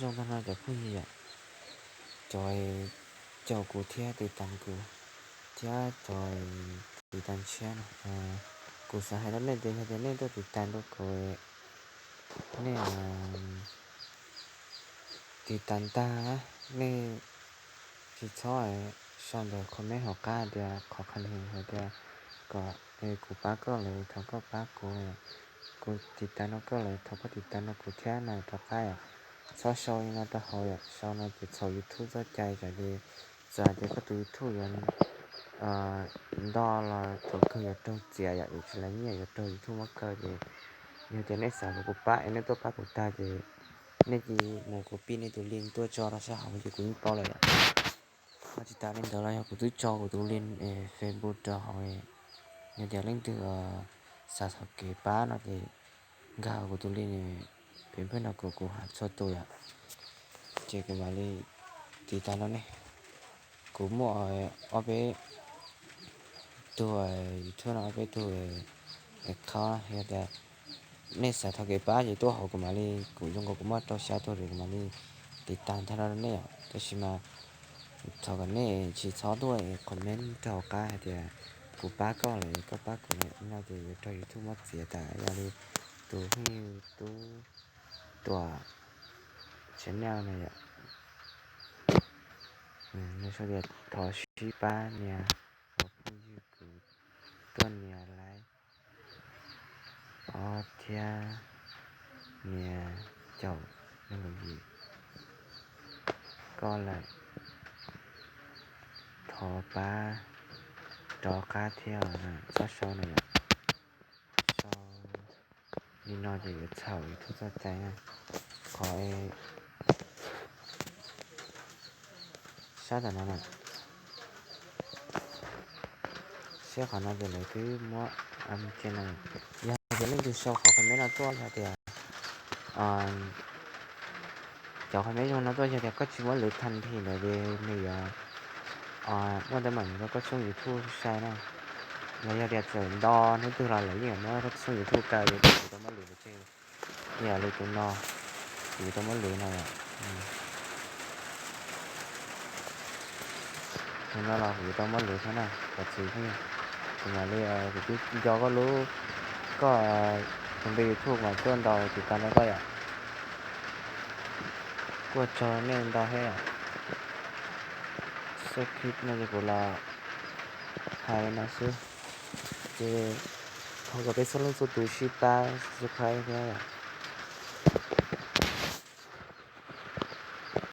zoo tag nrho cov phooj ywg yom, cov caum kuv thiab tiv tas kuv, thiab cov tiv tas tshiab no. Kuv xav hais rau nej tias yog tias nej tuaj tiv tas rau kuv, nej tiv tas tag, nej tsis txhob sau ntawm comment hauv qab tias qhov qhov ni hais tias kom kuv pab koj los thov koj pab kuv, kuv tiv tas rau koj los thov koj tiv tas rau kuv thiab no rov qab yom. Txhob sau li no rau hauv yom, sau no ces txhaum YouTube txoj cai tsam ces, txawm hais tias koj tus YouTube yuav nto los thaum kawg yuav raug txiav yom, yuav tsis lav nyiaj, yuav raug YouTube muab kaw ces, yog tias nej xav kom kuv pab es nej tuaj pab kuv tag ces nej cia li mus copy nej tus link tuaj tso rau sab hauv ces kuv yeej paub lawm yom. Ho tsis tas li ntawd los yog kuv twb tso kuv tus link Facebook rau hauv, yog tias leej twg xav thov kev pab no ces nkag kuv tus link, pem pheej no kuv kuv hais txhua tus yom, ces kuv mam li tiv tas rau nej. Kuv muaj ob peb tug YouTube no, ob peb tug account, yog tias nej xav thov kev pab ces tuaj hauv kuv mam li, kuv zoo nkaus kuv muaj rau xya tug ces kuv mam li tiv tas ntag rau nej yom. Tab sis mas thov kom nej tsis txhob tuaj comment rau hauv qab hais tias kuv pab koj los koj pab kuv no ces yuav raug YouTube muab txiav tas. Yog li tus phooj ywg Tub Tuam channel no yom, nws sau tias thov sib pab nias, thov phooj ywg kuv tuaj nias like ob thiab nias caum, yog li koj lawm thov pab rov qab thiab, txhob sau no yom. Sau li no ces yuav txhaum YouTube txoj cai na. Qhov sab tam no na, siab qhov no ces lawv twb muab, yog tias leej twg sau qhov comment no tuaj yog tias, cov comment zoo no tuaj yog tias koj tsis muab lwv tag nrho ntawd ces nws yuav muaj teeb meem rau koj tshooj YouTube sai na. Los yog tias txawm nto hnub twg los lawv yeej yuav muab koj tshooj YouTube kaw ces koj yuav tau muab lwv pov tseg. Yam li tus no, kuv yuav tau muab lwv no yom. Tus no los kuv yuav tau muab lwv thiab na, thov txim thiab. Kuv mam li, kuv twb nco koj lub, koj tus npe YouTube mas tuaj ntau tiv tas rau koj yom. Kuj tsaug nej ntau thiab yom. Xub clip no ces kuv los hais no xwb, ces thov kom peb txhua leej txhua tus sib pab subscribe thiab yom.